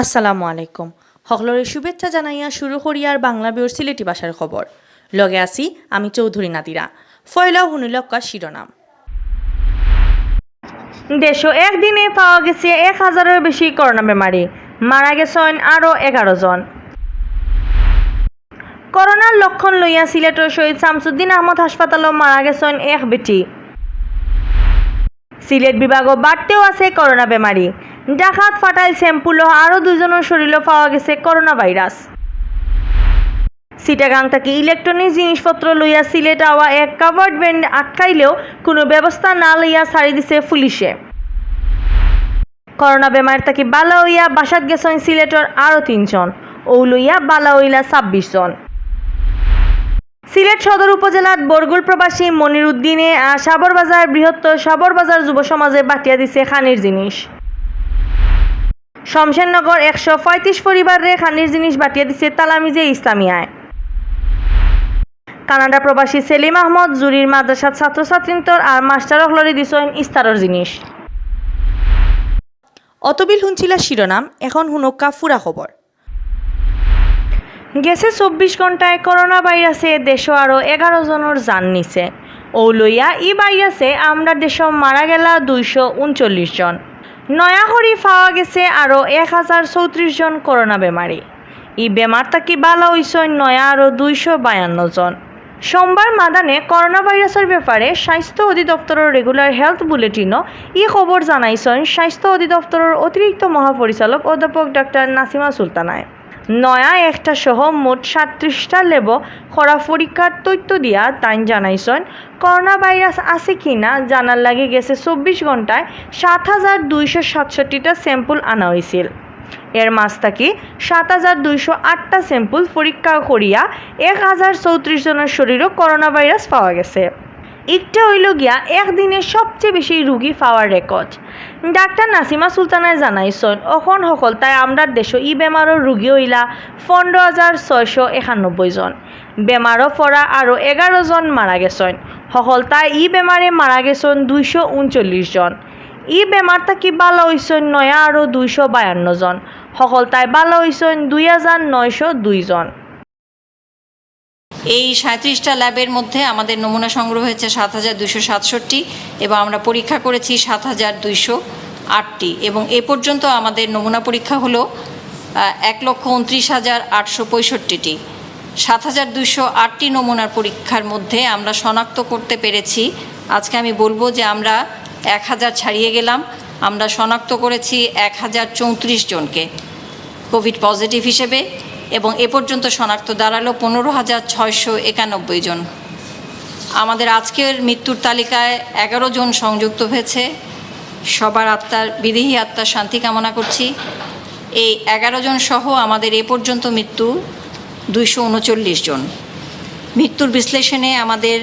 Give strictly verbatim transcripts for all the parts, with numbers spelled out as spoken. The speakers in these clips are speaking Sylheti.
আসসালামু আলাইকুম। হকলরে শুভেচ্ছা জানাইয়া শুরু করিয়ার বাংলা বিউর সিলেটি ভাষার খবর। লগে আছি আমি চৌধুরী নাদিরা। ফয়লাও হুনিলক্কা শিরোনাম। দেশো একদিনে পাওয়া গেছে এক হাজারর বেশি করোনা বেমারি, মারা গেছইন আরও এগারো জন। করোনার লক্ষণ লইয়া সিলেটর শহীদ শামসুদ্দিন আহমদ হাসপাতালো মারা গেছইন এক বেটি। সিলেট বিভাগো বাড়তেও আছে করোনা বেমারি। ঢাকাত ফাটাইল স্যাম্পলো আরও দুইজনর শরীরো পাওয়া গেছে করোনা ভাইরাস। চিটাগাং থাকি ইলেকট্রনিক জিনিসপত্র লইয়া সিলেট আওয়া এক কাভার্ড ভ্যান আটকাইলেও কোনো ব্যবস্থা না লইয়া ছাড়ি দিছে পুলিশে। করোনা বেমার থাকি বালা অইয়া বাসাত গেছইন সিলেটর আরও তিনজন, অউ লইয়া বালা অইলা ছাব্বিশ জন। সিলেট সদর উপজেলাত বরগুল প্রবাসী মনির উদ্দিনে আর সাবর বাজার বৃহত্তর সাবর বাজার যুব সমাজে বাটিয়া দিছে খানির জিনিস। শমশেরনগর একশো পঁয়ত্রিশ পরিবাররে খানির জিনিস বাটিয়া দিছে তালামিজে ইসলামিয়ায়। কানাডা প্রবাসী সেলিম আহমদ জুরির মাদ্রাসাত ছাত্রছাত্রীন্তর আর মাস্টার অকলরে দিছইন ইস্তারর জিনিস। অতবিল হুনছিলা শিরোনাম, এখন হুনক্কা ফুরা খবর। গেছে চব্বিশ ঘন্টায় করোনা ভাইরাসে দেশো আরও এগারো জনর জান নিছে। অউ লইয়া ই ভাইরাসে আমরার দেশো মারা গেলা দুইশো ঊনচল্লিশ জন। নয়া করি পাওয়া গেছে আরও এক হাজার চৌত্রিশ জন করোনা বেমারি। ই বেমার থাকি বালা অইছইন নয়া আরও দুইশো বায়ান্ন জন। সোমবার মাদানে করোনা ভাইরাসর ব্যাপারে স্বাস্থ্য অধিদপ্তরর রেগুলার হেলথ বুলেটিনো ই খবর জানাইছইন স্বাস্থ্য অধিদপ্তরর অতিরিক্ত মহাপরিচালক অধ্যাপক ডাক্তার নাসিমা সুলতানায়। নয়া একটা সহ মোট সাতত্রিশটা ল্যাবো করা পরীক্ষার তথ্য দিয়া তাইন জানাইছইন, করোনা ভাইরাস আছে কি না জানার লাগি গেছে চব্বিশ ঘন্টায় সাত হাজার দুইশো সাতষট্টিটা স্যাম্পল আনা অইছিল। এর মাঝ থাকি সাত হাজার দুইশো আটটা স্যাম্পল পরীক্ষা করিয়া এক হাজার চৌত্রিশ জনর শরীরো করোনা ভাইরাস পাওয়া গেছে। ইকটা অইলো গিয়া একদিনে সবচেয়ে বেশি রুগী পাওয়ার রেকর্ড। ডাক্তার নাসিমা সুলতানায় জানাইছইন, অখন হকলতায় আমরার দেশো ই বেমারর রুগী অইলা পনেরো হাজার ছয়শো একানব্বই জন। বেমারো পড়া আরও এগারো জন মারা গেছইন। হকলতায় ই বেমারে মারা গেছইন দুইশো ঊনচল্লিশ জন। ই বেমার থাকি বালা অইছইন নয়া আরও দুইশো বায়ান্ন জন। হকলতায় বালা অইছইন দুই হাজার নয়শো দুই জন। এই সাঁইত্রিশটা ল্যাবের মধ্যে আমাদের নমুনা সংগ্রহ হয়েছে সাত হাজার দুইশো সাতষট্টি এবং আমরা পরীক্ষা করেছি সাত হাজার দুইশো আটটি এবং এ পর্যন্ত আমাদের নমুনা পরীক্ষা হলো, আহ, এক লক্ষ ঊনত্রিশ হাজার আটশো পঁয়ষট্টিটি। সাত হাজার দুইশো আটটি নমুনার পরীক্ষার মধ্যে আমরা শনাক্ত করতে পেরেছি, আজকে আমি বলবো যে আমরা এক হাজার ছাড়িয়ে গেলাম, আমরা শনাক্ত করেছি এক হাজার চৌত্রিশ জনকে কোভিড পজিটিভ হিসেবে এবং এ পর্যন্ত শনাক্ত দাঁড়ালো পনেরো হাজার ছয়শো একানব্বই জন। আমাদের আজকের মৃত্যুর তালিকায় এগারো জন সংযুক্ত হয়েছে। সবার আত্মার, বিদেহী আত্মার শান্তি কামনা করছি। এই এগারো জন সহ আমাদের এ পর্যন্ত মৃত্যু দুইশো ঊনচল্লিশ জন। মৃত্যুর বিশ্লেষণে আমাদের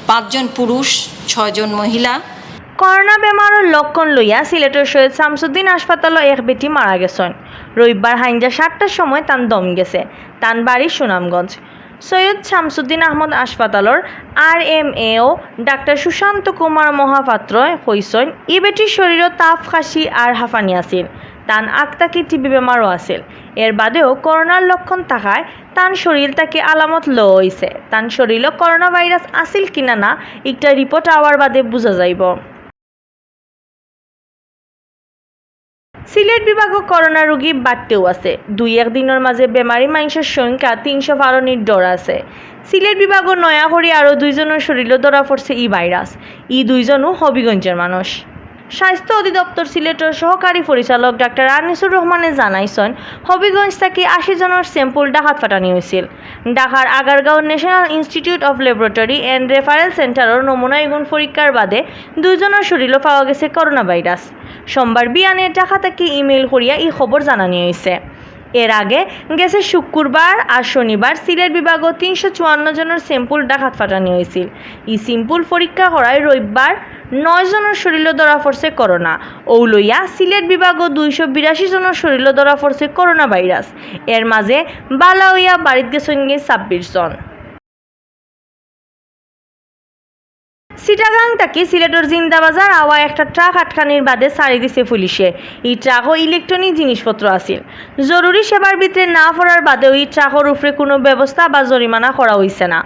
পাঁচজন পুরুষ, ছয়জন মহিলা। করোনা বেমারর লক্ষণ লইয়া সিলেটর সৈয়দ শামসুদ্দিন হাসপাতালো এক বেটি মারা গেছইন। রবিবার হাইঞ্জা সাতটার সময় তান দম গেছে। তান বাড়ি সুনামগঞ্জ। সৈয়দ শামসুদ্দিন আহমদ হাসপাতালর আরএমএও ডাক্তার সুশান্ত কুমার মহাপাত্রয় কইছইন, ই বেটির শরীরো তাপ, কাশি আর হাঁফানি আছিল। তান আগ থাকি টিবি বেমারও আছিল। এর বাদেও করোনার লক্ষণ থাকায় তান শরীর থাকি আলামত লো অইছে। তান শরীরো করোনা ভাইরাস আছিল কিনা না, ইকটা রিপোর্ট আওয়ার বাদে বুঝা যাইবো। সিলেট বিভাগো করোনা রুগী বাড়তেও আছে। দুই এক দিনর মাঝে বেমারি মানষর সংখ্যা তিনশো পারনির ডর আছে। সিলেট বিভাগো নয়া করি আরও দুইজনর শরীরো ধরা পড়ছে ই ভাইরাস। ই দুইজনও হবিগঞ্জর মানুষ। স্বাস্থ্য অধিদপ্তর সিলেটর সহকারী পরিচালক ডাক্তার আনিসুর রহমানে জানাইছইন, হবিগঞ্জ থাকি আশি জনর স্যাম্পল ঢাকাত পাঠানি অইছিল। ঢাকার আগারগাঁওর national institute of laboratory and referral সেন্টারর নমুনা ইগুন পরীক্ষার বাদে দুইজনর শরীরো পাওয়া গেছে করোনা ভাইরাস। সোমবার বিয়ানে ঢাকা থাকি ইমেইল করিয়া ই খবর জানানি অইছে। এর আগে গেছে শুক্রবার আর শনিবার সিলেট বিভাগো তিনশো চুয়ান্ন জনর স্যাম্পল ঢাকাত পাঠানি অইছিল। ই স্যাম্পল পরীক্ষা করায় রবিবার নয় জনর শরীরো ধরা পড়ছে করোনা। অউ লইয়া সিলেট বিভাগো দুইশো বিরাশি জনর শরীরো ধরা পড়ছে করোনা ভাইরাস। এর মাঝে বালা অইয়া বাড়িত গেছইনগি ছাব্বিশ জন। চিটাগাং থাকি সিলেটর জিন্দাবাজার আওয়া একটা ট্রাক আটকানির বাদে ছাড়ি দিছে পুলিশে। ই ট্রাকো ইলেকট্রনিক জিনিসপত্র আছিল। জরুরি সেবার ভিতরে না পড়ার বাদেও ই ট্রাকর উপরে কোনো ব্যবস্থা বা জরিমানা করা অইছে না।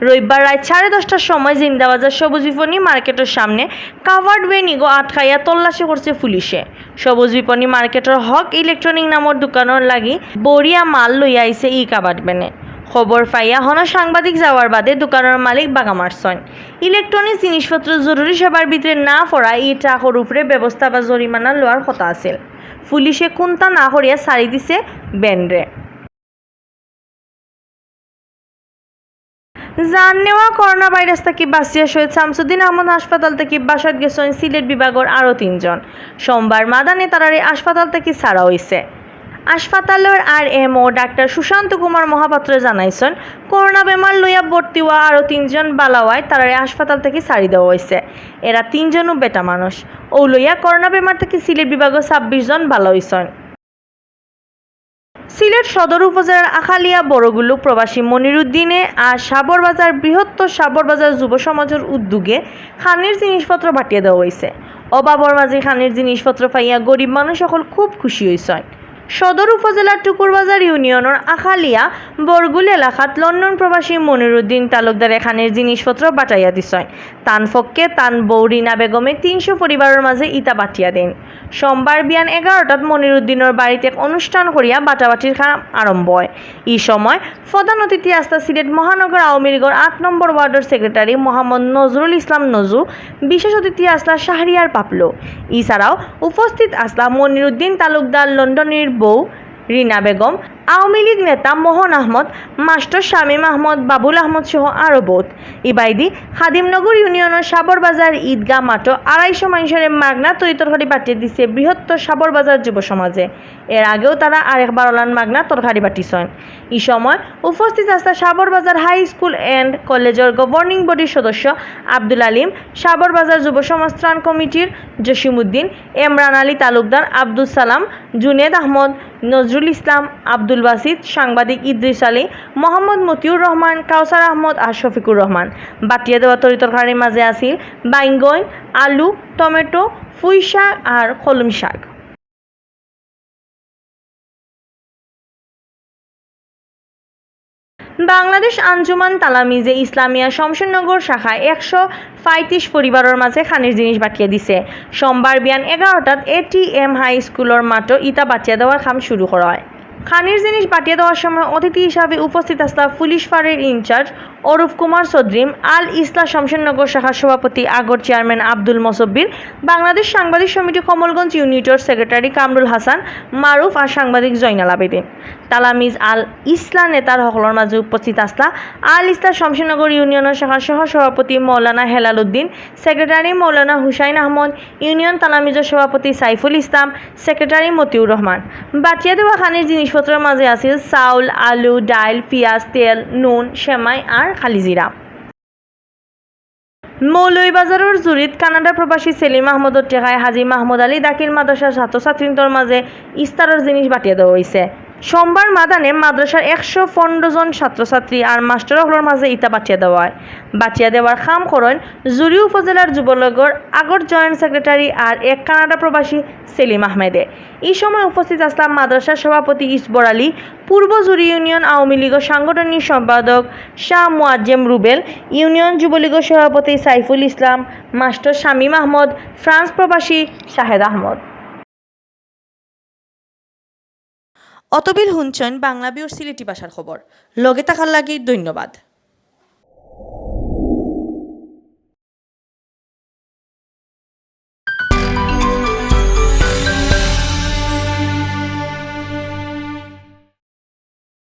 রবিবার রাইত সাড়ে দশটার সময় জিন্দাবাজার সবুজ বিপণী মার্কেটর সামনে কাভার্ড ভ্যান ইগো আটকাইয়া তল্লাশি করছে পুলিশে। সবুজ বিপণী মার্কেটর হক ইলেকট্রনিক নামর দোকানর লাগি বরিয়া মাল লইয়া আইছে ই কাভার্ড ভ্যানে। খবর পাইয়া হনো সাংবাদিক যাওয়ার বাদে দোকানর মালিক বাগা মারছইন। ইলেকট্রনিক জিনিসপত্র জরুরি সেবার ভিতরে না পড়া ই ট্রাকর উপরে ব্যবস্থা বা জরিমানা লওয়ার কথা আছিল। পুলিশে কুন্তা না করিয়া ছাড়ি দিছে ভ্যানরে। জান নেওয়া করোনা ভাইরাস থাকি বাঁচিয়া শহীদ শামসুদ্দিন আহমদ হাসপাতাল থাকি বাসাত গেছইন সিলেট বিভাগর আরও তিনজন। সোমবার মাদানে তারারে হাসপাতাল থাকি ছাড়া অইছে। হাসপাতালর আরএমও ডাক্তার সুশান্ত কুমার মহাপাত্র জানাইছইন, করোনা বেমার লইয়া ভর্তি অওয়া আরও তিনজন বালা অওয়ায় তারারে হাসপাতাল থাকি ছাড়ি দেওয়া অইছে। এরা তিনজনও বেটা মানুষ। অউ লইয়া করোনা বেমার থাকি সিলেট বিভাগো ছাব্বিশ জন বালা অইছইন। সিলেট সদর উপজেলার আখালিয়া বড়গুলু প্রবাসী মনিরুদ্দিনে আর সাবর বাজার বৃহত্তর সাবর বাজার যুব সমাজর উদ্যোগে খানির জিনিসপত্র বাটিয়া দেওয়া অইছে। অভাবর মাঝে খানির জিনিসপত্র পাইয়া গরিব মানুষ অকল খুব খুশি অইছইন। সদর উপজেলার টুকুরবাজার ইউনিয়নর আখালিয়া বরগুল এলাকাত লন্ডন প্রবাসী মনিরুদ্দিন তালুকদারে খানির জিনিসপত্র বাটাইয়া দিছইন। তান পক্ষে তান বউ রিনা বেগমে তিনশো পরিবারর মাঝে ইতা বাটিয়া দেইন। সোমবার বিয়ান এগারোটাত মনিরুদ্দিনর বাড়িত এক অনুষ্ঠান করিয়া বাটাবাটির কাম আরম্ভ অয়। ই সময় প্রধান অতিথি আছলা সিলেট মহানগর আওয়ামী লীগর আট নম্বর ওয়ার্ডর সেক্রেটারি মোহাম্মদ নজরুল ইসলাম নজু, বিশেষ অতিথি আছলা শাহরিয়ার পাপলু। ইছাড়াও উপস্থিত আছলা মনিরুদ্দিন তালুকদার লন্ডনীর বউ রিনা বেগম, আওয়ামী লীগ নেতা মোহন আহমদ, মাস্টার শামীম আহমদ, বাবুল আহমদ সহ আরও বউত। ইবায়দি খাদিমনগর ইউনিয়নর সাবর বাজার ঈদগাহ মাঠো আড়াইশো মানষরে মাগনা তরি তরকারি বাটিয়া দিছে বৃহত্তর সাবর বাজার যুব সমাজে। এর আগেও তারা আরেকবার অলান মাগনা তরকারি বাটিছইন। ই সময় উপস্থিত আছলা সাবর বাজার হাই স্কুল অ্যান্ড কলেজর গভর্নিং বডির সদস্য আব্দুল আলিম, সাবর বাজার যুব সমাজ ত্রাণ কমিটির জসিমউদ্দিন, এমরান আলী তালুকদার, আব্দুল সালাম, জুনেদ আহমদ, নজরুল ইসলাম, আব্দুল বাসিত, সাংবাদিক ইদ্রিস আলী, মোহাম্মদ মতিউর রহমান, কাউসার আহমদ আর শফিকুর রহমান। বাটিয়া দেওয়া তরি তরকারির মাঝে আছিল বাইঙ্গন, আলু, টমেটো, পুঁই শাক আর কলমি শাক। বাংলাদেশ আঞ্জুমান তালামিজে ইসলামিয়া শমশেরনগর শাখায় একশো পঁয়ত্রিশ পরিবারর মাঝে খানির জিনিস বাটিয়া দিছে। সোমবার বিয়ান এগারোটাত এটিএম হাই স্কুলর মাঠো ইতা বাটিয়া দেওয়ার কাম শুরু করা অয়। খানির জিনিস বাটিয়া দেওয়ার সময় অতিথি হিসাবে উপস্থিত আছলা পুলিশ ফাঁড়ির ইনচার্জ অরূপ কুমার চৌধুরী, আল ইসলাহ শমশেরনগর শাখার সভাপতি আগর চেয়ারম্যান আব্দুল মসব্বির, বাংলাদেশ সাংবাদিক সমিতি কমলগঞ্জ ইউনিটর সেক্রেটারি কামরুল হাসান মারুফ আর সাংবাদিক জয়নাল আবেদিন। তালামিজ আল ইসলাহ নেতার হকলর মাঝে উপস্থিত আছলা আল ইসলাহ শমশেরনগর ইউনিয়নর শাখার সহ সভাপতি মৌলানা হেলাল উদ্দিন, সেক্রেটারি মৌলানা হুসাইন আহমদ, ইউনিয়ন তালামিজর সভাপতি সাইফুল ইসলাম, সেক্রেটারি মতিউর রহমান। বাটিয়া দেওয়া খানির জিনিসপত্রর মাঝে আছিল চাউল, আলু, ডাইল, পিয়াজ, তেল, নুন, সেমাই আর কালিজিরা। মৌলভীবাজারর জুড়িত কানাডা প্রবাসী সেলিম আহমদর টেকায় হাজী মাহমুদ আলী দাখিল মাদ্রাসার ছাত্রছাত্রীন্তর মাঝে ইফতারর জিনিস বাটিয়া দেওয়া অইছে। সোমবার মাদানে মাদ্রাসার একশো পনেরো জন ছাত্রছাত্রী আর মাস্টার অকলর মাঝে ইতা বাটিয়া দেওয়া অয়। বাটিয়া দেওয়ার কাম করইন জুড়ি উপজেলার যুবলীগর আগর জয়েন্ট সেক্রেটারি আর এক কানাডা প্রবাসী সেলিম আহমেদে। ই সময় উপস্থিত আছলা মাদ্রাসার সভাপতি ইসবর আলী, পূর্ব জুড়ি ইউনিয়ন আওয়ামী লীগর সাংগঠনিক সম্পাদক শাহ মুয়াজ্জেম রুবেল, ইউনিয়ন যুবলীগর সভাপতি সাইফুল ইসলাম, মাস্টার শামীম আহমদ, ফ্রান্স প্রবাসী শাহেদ আহমদ। অতবিল হুনছইন বাংলা বিউর সিলেটি ভাষার খবর। লগে থাকার লাগি ধন্যবাদ।